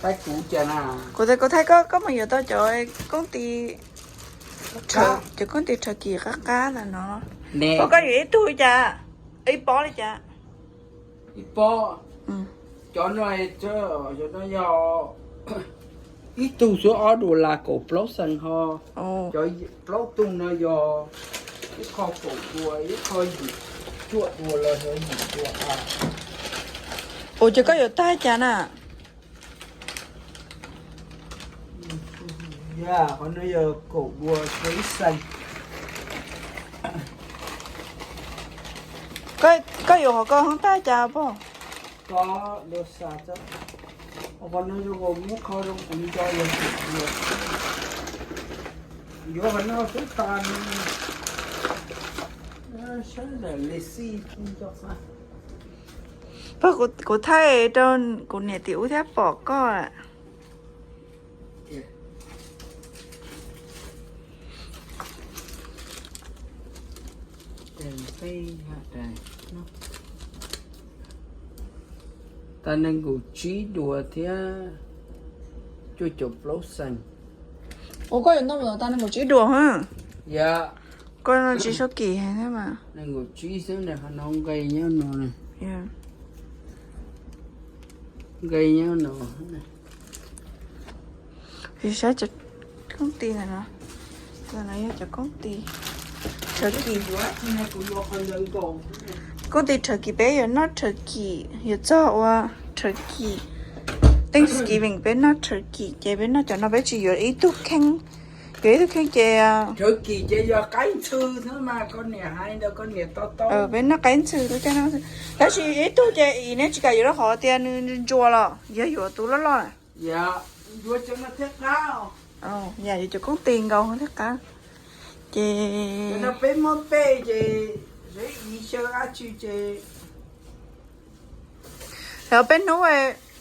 Kuv tias kuv thaij koj, koj mus yuav tau cov koob tis, cov koob tis Turkey qab qab ntawm no. Koj yuav ib tug li cas? Ib pob li cas? Ib pob. Cov no, cov no yog ib tug xwb ob dollar kaum plaub xees ho. Cov plaub tug no yog ib qho kaum dua, ib qho yim cuaj dua los yog yim dua. Ua cas koj yuav tag cas na? Qhov no yog kaum dua, ib xees. Koj yuav qhov koj hoob tag cas pog? Koj dua xa, qhov no yog muab qhov zoo kuv nco yog kaum dua. Yuav qhov no xwb tas. Saib ntawm Lexi nco xa. Pog, kuv thaij rau kuv niam tim ub thiab pom koj. Tag nees nkaum tsib dua thiab cuaj caum plaub xees. Ua koj yuav noj mus tag nees nkaum tsib dua ha. Yog. Koj no tsis sab kim thiab mas. Nees nkaum tsib xwb, qhov no nqe nyob no. Nqe nyob no. Saib cov koob tis ntawm no. Ntawm no yog cov koob tis Turkey. Koob tis Turkey, peb yuav noj Turkey, yuav txog ua Turkey Thanksgiving peb noj Turkey ces peb noj cov no, peb tsis yuav ib tug kheej. Yuav ib tug kheej ces Turkey ces yog qaib ntxhw xwb mas, koj niam hais ntawd koj niam to taub. Peb noj qaib ntxhw, tab sis ib tug ces neb tsis kam yuav rau qhov tias nws ntsuas los yog yuav tus loj loj. Yog, yuav cov no thiaj qab. Yog, yuav cov koob tis nkaus thiaj qab. Ces peb muab pej ces, xav xyaw dab tsi ces. Ob peb hnub,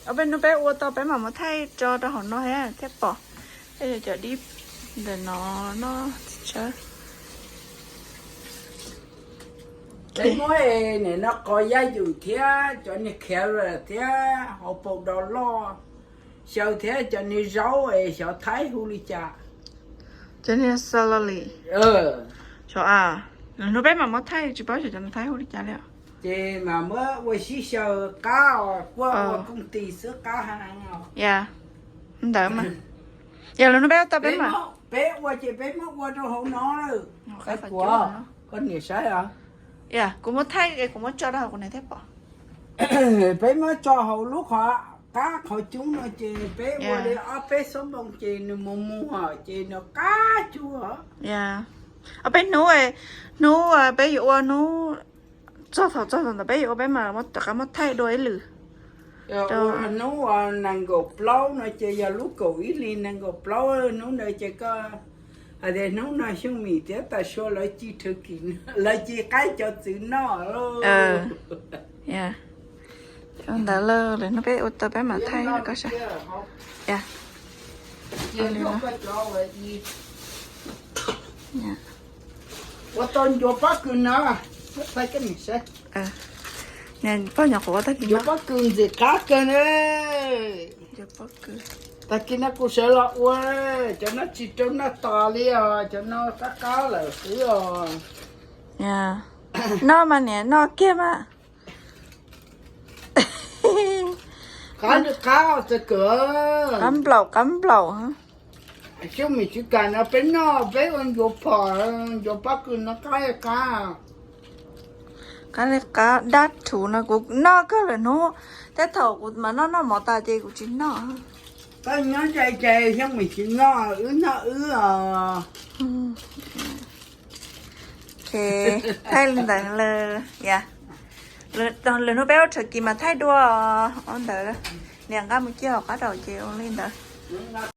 ob peb hnub peb ua tau peb mam muab thaij tso rau hauv no thiab thiaj pom. Tej cov dib ntawm no, no tshawb. Peb muab nim no qos yaj ywm thiab cov niag carrot thiab hauv paus dos loj xyaw thiab cov niag zaub es xyov Thaib hu li cas. Cov niag celery. Xyov, lwm hnub peb mam muab thaij, tsis paub xyov cov no Thaib hu li cas li. Ces mas muab ua sib xyaw qab os, kuj ua kooj tis xwb qab heev os. Yog, ntawd mas. Yog lwm hnub peb ua tau peb mam. Peb ua ces peb muab ua rau hauv no lawm. Koj niam saib os. Yog, kuv muab thaij es kuv muab tso rau hauv kuv niam thiaj pom. Peb muab tso hauv lub qhov qab qhov cub no ces peb ua li ob peb xuab moos ces nws mus muag ces nws qab cuag. Ob peb hnub, hnub peb yuav ua hnub txog thaum txog thaum ntawd peb yuav ua peb mam rov qab muab thaij dua ib lwm. Ua hnub nees nkaum plaub no ces yog lub kaum ib hlis nees nkaum plaub hnub ntawd ces koj hais tias hnub no Xyooj Mim thiab Tam Sua lawv ci turkey, lawv ci qaib cov txwv noj. Ntawd lawm, lwm hnub peb ua tau peb mam thaij rau koj saib. Ua tau ncuav pob kws no, poj nyuam qhuav ua tag kis ncuav pob kws ntxim qab kawg ne. Tag kis no kuv sawv los ua, cov no tsis rau noj tos li os, cov no qab qab lawm xwb os. Noj mas niam noj kiag mas. Qab li qab txawm kawg. Qab nplaum qab nplaum. Xyooj Mim tsis kam no peb noj peb ua ncuav phom, ncuav pob kws no qab li qab. Qab li qab dab thuv no kuv noj kawg lawm hnub, tej thaum kuv mas noj noj mov tas ces kuv tsis noj. Koj nyob cai cai Xyooj Mim tsis noj, wb noj wb os. Thaij li ntawd lawm. Lwm hnub peb ua turkey mas thaij dua. Ua ntawd, niam nqa mus cia hauv qab daum ces ua li ntawd.